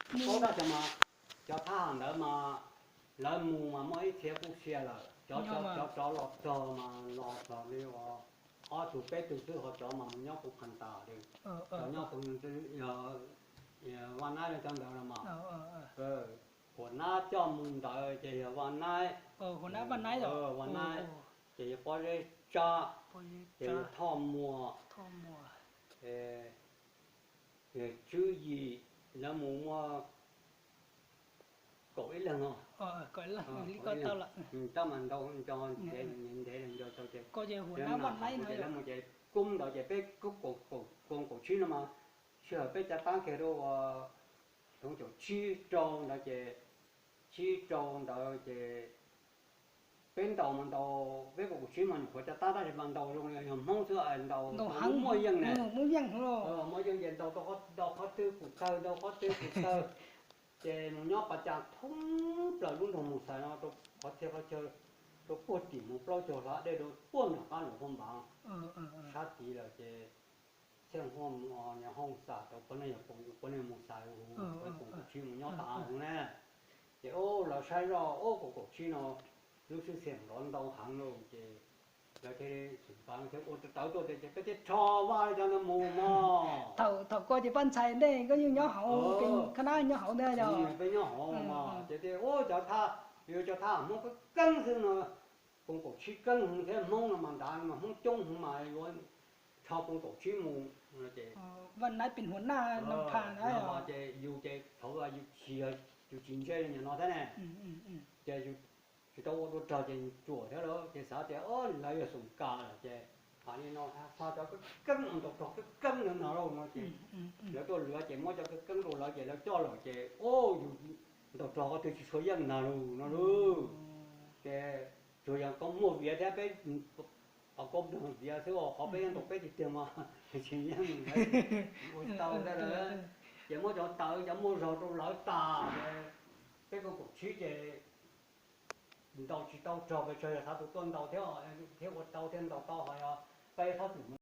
Paub tab sis mas cov thab ham ntawd mas lawv mus mas muaj ib txhia kuj sia lawm, cov, cov, cov los txog mas los txog li uas ob tug peb tug xwb, ho cov mas mus nyob puv qhas tas li. Cov nyob puv, yog Vaj Naib li cov ntawd no mas, Huas Nab coj mus ntawd ces yog Vaj Naib, Vaj Naib, ces yog Pob Zeb Tsab, ces yog Thoj Muas, yog Tswb Yim, lawv mus muaj kaum ib leeg no. Tab mas ntau nco ntev nco tau ces, ces lawv mus ces kub ntawd ces peb koom kaum tsib no mas sij hawm peb cav tab kiag rau ua xyoo caum tsib rau ntawd ces, tsib rau ntawd ces peb ntaus mas ntaus, peb koom kaum tsib mas nyuam qhuav cav tab tab sis mas ntaus zoo li yog Hmoob xwb, ntaus muaj yeej ne, muaj yeej ces ntaus tau qhov twg pum tawg, ntaus qhov twg pum tawg. Ces mus nyob pas cas thoob plaws lub nroog Moos Xais no rau qhov txhia qhov chaw, rau puag tim mus plaub caug hlav dej rau puag nram qab Luam Phaj Npav sab tid lawm ces Xeej Huaj, Hooj Xas rau puab ne, yog puab ne Moos Xais, koom kaum tsib mus nyob tas hauv ne. Ces lawv saib zoj koom kaum tsib no lub xwb xeem nrov ntau heev lauj ces lawv thiaj li xum kav thiaj ua tawv tuaj ces peb thiaj rho Vaj li cov ntawd mus mog. Thaum ko ces Paj Ntxhais nej koj yeej nyob hauv, Khab Nab nyob hauv ntag yog? Peb nyob hauv mog ces thiaj ua cov thab, yuav cov thab Hmoob keeb keeb xwb no, koom kaum tsib keeb heev thiab Hmoob no mas nrad mas Hmoob coob heev mas yuav rho koom kaum tsib mus no ces Vaj Naib pes huas naj no ces yus ces thaum yus tsis, yus tsis ntse li nim no thiab ne, ces yus tsis tau ua dua rog ces yus ruam thiab lauj ces xav tias lawv yog xum kav lawm ces hais li no, txog cov keeb keeb ntau rog keeb keeb no no lauj no ces lawv tuaj lawv ces muab cov keeb keeb rau lawv ces lawv coj lawm ces yus ntau rog qhov twg tsis tshua yeej nag lus no lauj. Ces tsuas yog koj muaj viav thiab peb, qhov koj nrog viav xwb, qhov peb ntaus peb tiag tiag mas tsis yeej, ua tau thiab lawm. Ces muab cov tawv cov muaj zog rau lawv tas, peb koom kaum tsib ces ntaus tsis tau rog pes tsawg, yog xav tus tuaj ntaus thiab, thiab ua tau thiab ntaus tau ho yog peb txhob txwm mus